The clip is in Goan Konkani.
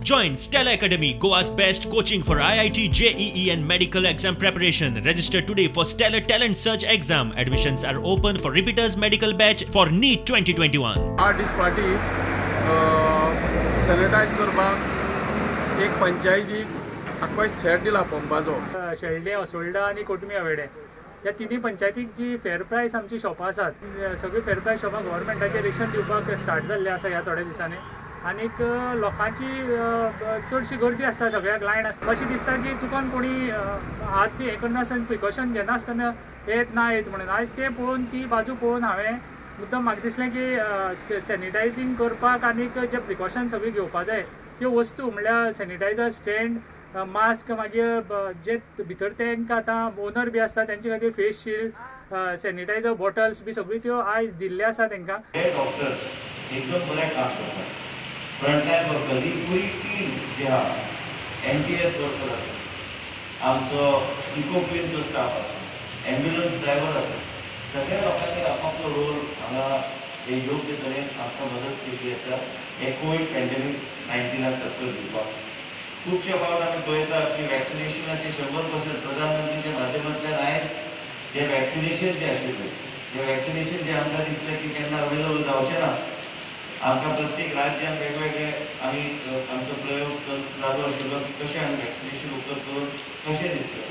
Join Stellar Academy, Goa's best coaching for IIT, JEE and medical exam preparation. Register today for Stellar Talent Search exam. Admissions are open for repeaters medical batch for NEET 2021. 8 दीस फाटीं सॅनिटायज करपाक एक पंचायतीक आख्खो सेट दिला पंपाचो. शेल्डें, असोल्डा आनी कोटमी आवेडें ह्या तिनूय पंचायतीक जी फेर प्रायस आमची शॉपां आसात, सगळीं फेर प्रायस शॉपां गव्हर्मेंटाचें रेशन दिवपाक स्टार्ट जाल्लें आसा ह्या थोड्या दिसांनी. आनीक लोकांची चडशी गर्दी आसता, सगळ्याक लायन आसता. अशें दिसता की चुकोन कोणी हात बी हें करनासतना, प्रिकॉशन घेनासतना येत ना येत म्हणून. आयज तें पळोवन, ती बाजू पळोवन हांवें मुद्दम म्हाका दिसलें की सॅनिटायजींग करपाक आनीक जे प्रिकॉशन सगळीं घेवपा जाय त्यो वस्तू म्हणल्यार सॅनिटायझर, स्टँड, मास्क, मागीर जे भितर तांकां आतां ओनर बी आसता तेंचे खातीर फेस शिल्ड, सॅनिटायझर बॉटल्स बी सगळ्यो त्यो आयज दिल्ले आसा तांकां. डॉक्टर्स एकदम बरें काम करतात. फ्रंटलायन वर्कर ही पुरी टीम जी आहा, एन टी एस वर्कर आसा, आमचो इको क्लीनचो स्टाफ आसा, एम्ब्युलन्स ड्रायव्हर आसा, सगळ्या लोकांनी आपापलो रोल हांगा हे योग्य तरेन आमकां मदत केल्ली आसा हे कोवीड पॅन्डेमीक 19 टक्कर दिवपाक. खुबशे फावट आमी पळयतात की वॅक्सिनेशनाचे 100% प्रधानमंत्रीच्या माध्यमांतल्यान आयज जे वॅक्सिनेशन जे आशिल्लें, जे वॅक्सिनेशन जे आमकां दिसलें की केन्ना अवेलेबल जावचें ना, आमकां प्रत्येक राज्यान वेगवेगळे आमी आमचो प्रयोग चालू आशिल्लो की कशें आमी वॅक्सिनेशन उपलब्ध करून कशें दितले.